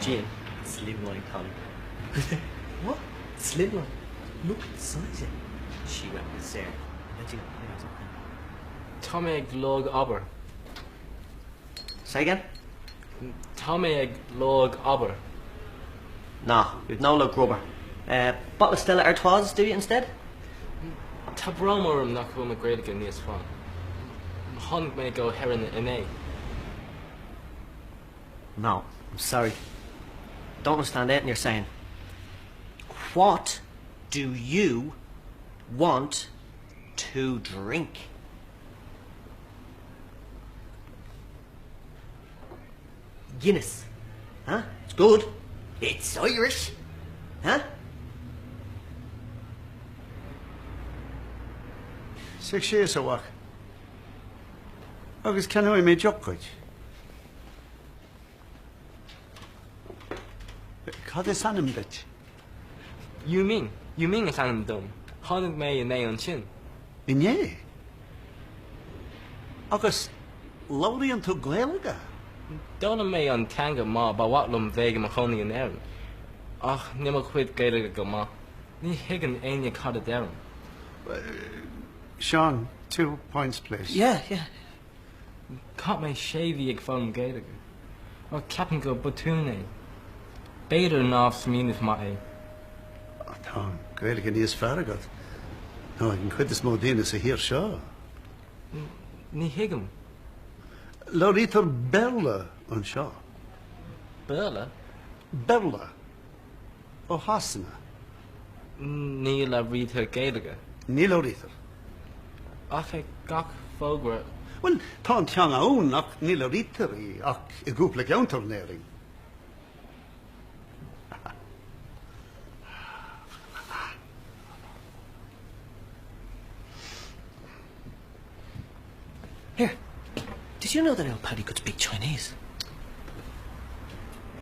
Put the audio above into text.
Gin. Slimline tonic. What? Slimline? Look at the size of it. She went berserk. Tá mé ag lorg obair. Say again? Tá mé ag lorg obair. Nah, we've no le grubber. Uh, bottle of Stella Artois, do you instead? Tá brón orm nach bhfuil mo Ghaeilge níos fearr. Tháinig mé go hÉirinn inné. No, I'm sorry. Don't understand anything you're saying. What do you want to drink? Guinness. Huh? It's good. It's Irish. Huh? Suigh síos, a mhac. Agus ceannóidh mé deoch duit. Cad is ainm duit? Yu Ming. Yu Ming is ainm dom. Tháinig mé inné ansin. Inné? Agus labhraíonn tú Gaeilge? D'fhoghlaim mé an teanga mar ba mhaith liom bheith i mo chónaí in Éirinn. Ach níl mo chuid Gaeilge go maith. Ní thuigeann éinne cad a deirim. Seán, two points please. Yeah, yeah. Chaith mé sé mhí ag foghlaim Gaeilge. Ach ceapaim gur botún é. B'fhéidir nár smaoineamh maith é. Tá an Ghaeilge níos fearr agat ná ag an chuid is mó daoine sa thír seo. Ní thuigim. Labhraítear Béarla anseo. Béarla? Béarla. Ó Shasana. Ní labhraítear Gaeilge. Ní labhraítear. Ach ag gach fógra. Bhuel, tá an teanga ann ach ní labhraítear í ach i gcúpla ceantar in Éirinn. Here, did you know that old Paddy could speak Chinese?